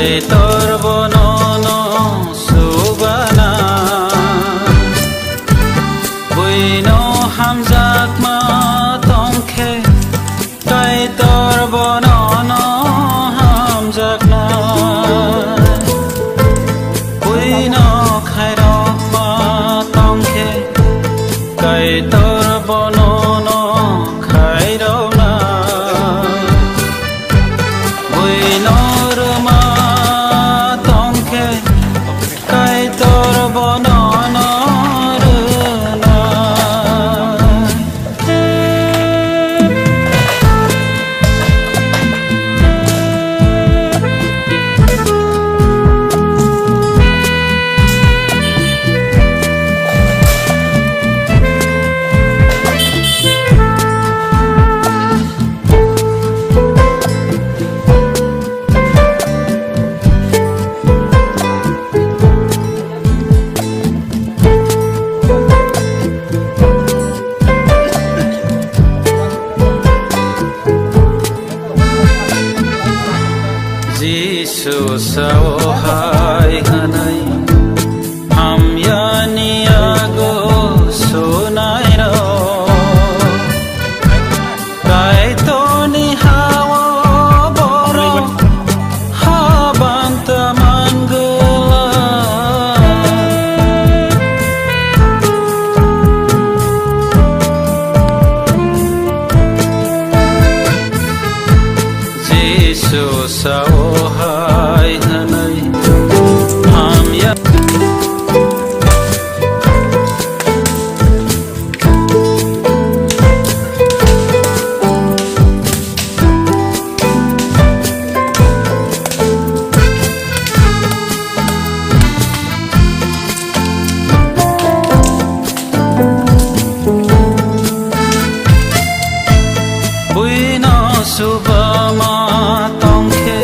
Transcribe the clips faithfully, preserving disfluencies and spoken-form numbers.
Kaitor bono no subana, buino hamjakma tongkhe, Kaitor bono no hamjakna, buino khairokma tongkhe, Kaitor bono no khairokna. Buino rwma tongkhe, Kaitor bono no rwna. Jisu sao hai hwnwi, hamyani yago sunairok. Kaitorni ha-o borok habanta man glak. Jisu sao hai hwnwi hamya. Buino subama tongkhe,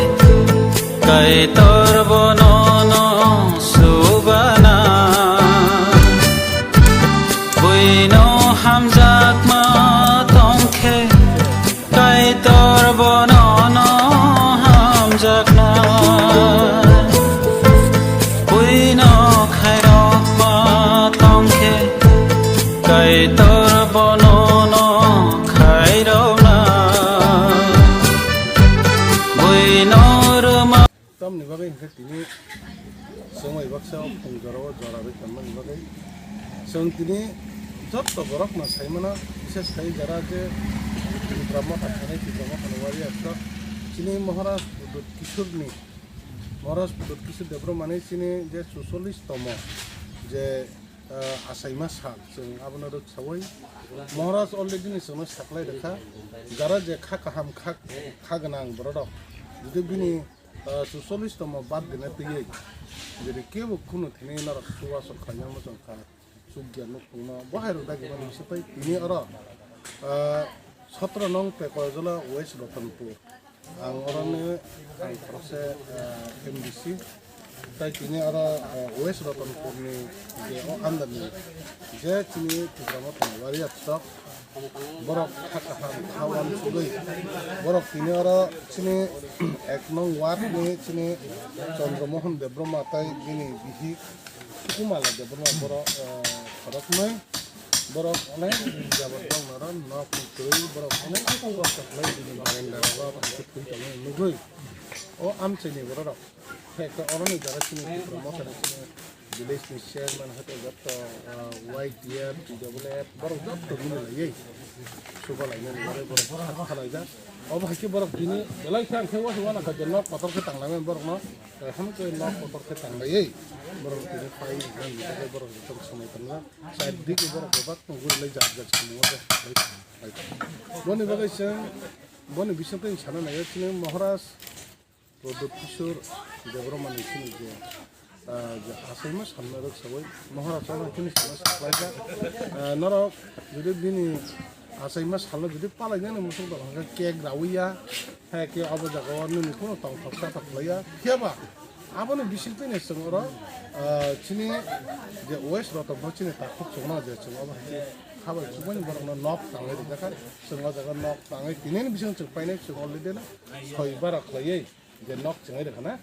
Kaitor bono no subana. Buino hamjakma tongkhe, Kaitor bono no hamjakna. Buino khairokma tongkhe, Kaitor bono no khairokna. Buino rwma. Tamni bagwi hwnkhe tini chwng bai baksa o phung jorao jora rwi tonmani bagwi chwng tini jotto borokno sai mano, bises khai jara je Tipra Motha khanai, Tipra Mothani warriors rok chini Maharaj Pradyot Kishorni, Maharaj Pradyot Kishore Debbarmani chini je suchollish tomo je, ah, achaima sal, chwng abono rwksaui Maharaj already ni chwngno saklai rwkha, jara je kha kaham, kha, kha gwnang borok rok, jodi bini ah, suchollish tomo birthday no twiwi, jodi kebo kunu thani norok chubachu khlaina muchung kha, chukya nukhungno bo hai rok dagi mani se tei tini oro, ah, sotro nong Pekoijola West Ratanpur. Ang oro ni ang khoroksa, ah, M D C. Tai tini oro, ah, West Ratanpur ni je o under ni je chini Tipra Mothani warriors rok, borok kha kaham, kha uansugwi borok tini oro chini ek nong ward ni chini Chandra Mohan Debbarma tai bini bihik Kumala Debbarma borok, eh, khoroknwi borok onek jabot bongno oro nok kwrwi borok onek kosto khlai bini barenda rogo twi tongmani nugwi o amchaini borok rok. Hai khe oroni jaga chini Tipra Mothani chini village ni chairman hai khe jotto, ah, Y T F, T W F, borok jotto mili laiwi suba lainani bagwi borok kha kha laijak. Obo hai khe borok tini belai khe ang khe uansuk uanakha je nok kotor khe tang laimani borokno, eh, hamkhe nok kotor khe tang laiwi borok tini pai nang bagwi borok joto swmai tongla. Char dik borok bebak tong guri lai jak jak samung o de. Boni bagwi chwng boni bisingtwi sana naiyo chini Maharaj Pradyot Kishore Debbarma ni chini je, ah, je achaima salno rwksaui Maharaj o hai chini salno saklaijak. Ah, norok jodi bini achaima salno jodi palainani muchung tong hwnkhe cake raui ya, hai khe abo jaga o nini kheno tongthok chathok khlai ya. Phiya ba aboni bisingtwi ni chwng oro, ah, chini je West Ratanpur chini takhuk chwngno je chwng obo hai khe khabai chubani borokno nok tangwi rijak kha. Chwng o jaga nok tangwi tinini bising chwng painai chwng already no soi bara khlaiwi. Je nok chwngwi rwkha na?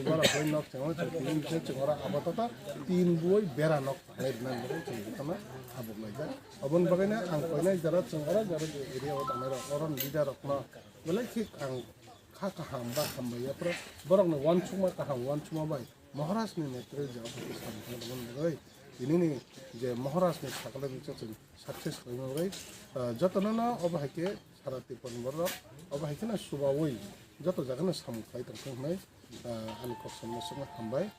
Borok bai nok chengma chwng tini bwswk chwng oro apatot tin bui bera nok tanglai rwna bagwi chwng jotono habuk laijak. Oboni bagwino ang koinai jora chwng oro jora je area o tangnairok oro leader rokno belai khe ang kha kaham ba hambai yaphuru borokni uansukma kaham uansukma bai Maharajni netrito je obo khe samung tangmani bagwi tinini je Maharajni sakno bwswk chwng success khlaina bagwi, ah, jotono no obo hai khe sara Tripura ni borok obo hai kheno chubaui joto jaga no samung khlai tongthung hwnwi, ah, ani kok samung no hambai.